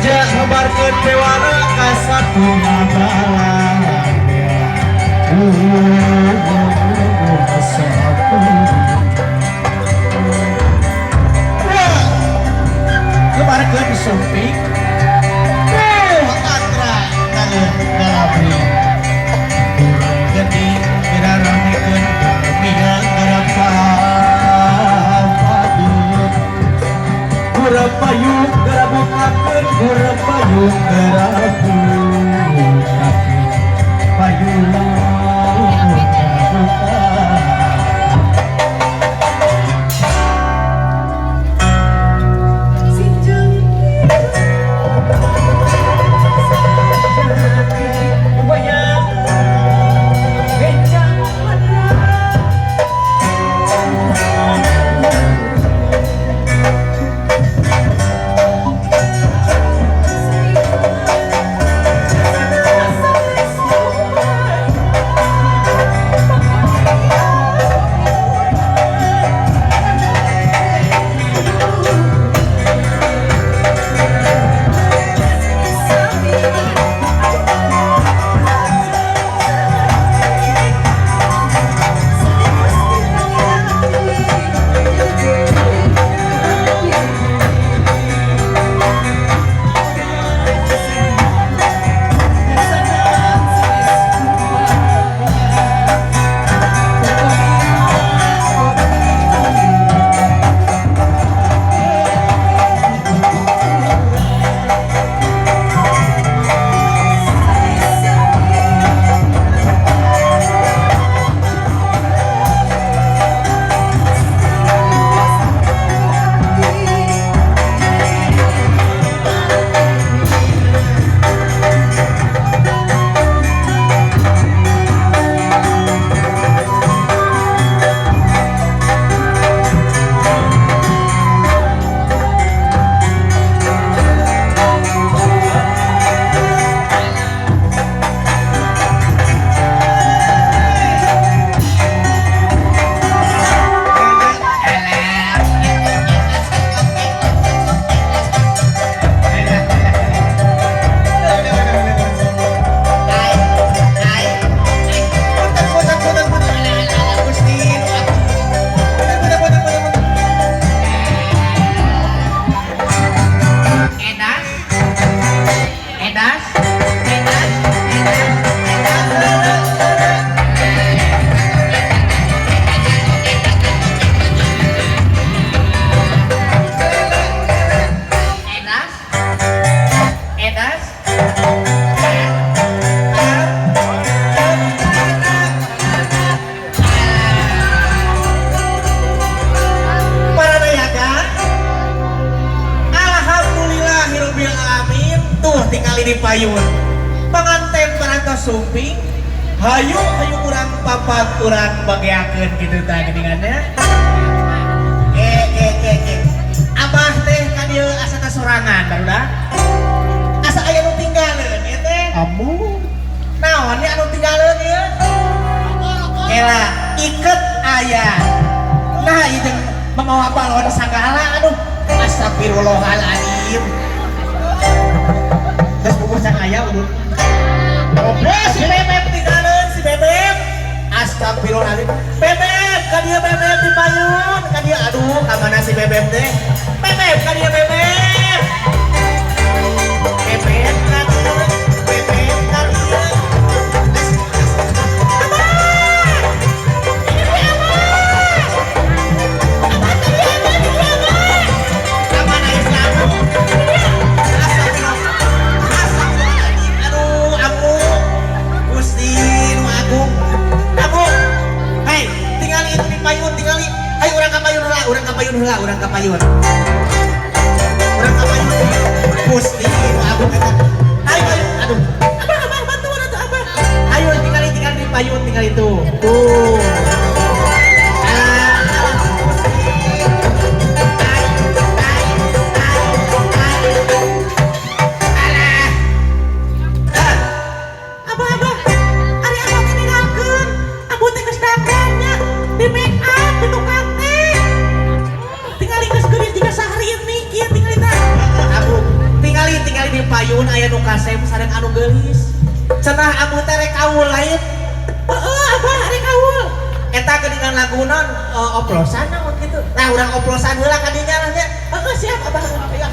Beja ngabarkeun pewana ka sakumaha Kebarkeun sumping atra naleun galabri geuning ngaramekeun mia ngarapapadeun gurapayung garabukakeun gurapayung garabukakeun payung garabukakeun. Di payun pengantin parantos sumping hayu hayu urang papat urang bageakeun kitu tah geuningannya abah teh ka dieu asa ka sorangan barudak asa aya nu tinggaleun ieu teh Amu naon nya anu tinggaleun ieu kela iket aya nah ieu jeung mamawa balon sagala aduh astagfirullahaladzim. Terus buku can aya ulun. Si Bebek tinggalin si Bebek. Astagfirullahaladzim. Bebek, ka dieu Bebek di payun. Ka dieu aduh, ka mana si Bebek teh? Bebek, ka dieu Bebek. Bebek ka dieu. Bebek ka dieu. Abah. Ini teh Abah. Abah ka dieu Abah, di dieu Abah. Ka mana Islamu? Astagfirullahaladzim. Aduh, Amu. Gusti nu agung. Amu. Hei, tingali itu di payun, tingali. Ayo urang ka payun heula, urang ka payun heula, urang ka payun. Urang ka payun. Aya nu kasep sareng anu geulis. Cenah ambu teh rek kaul lain. Heeh, abah rek kaul. Eta geuningan lagu naon, oplosan naon kitu. Nah, urang oplosan heula ka dinya lah nya. Heeh, siap, abah. Ayo.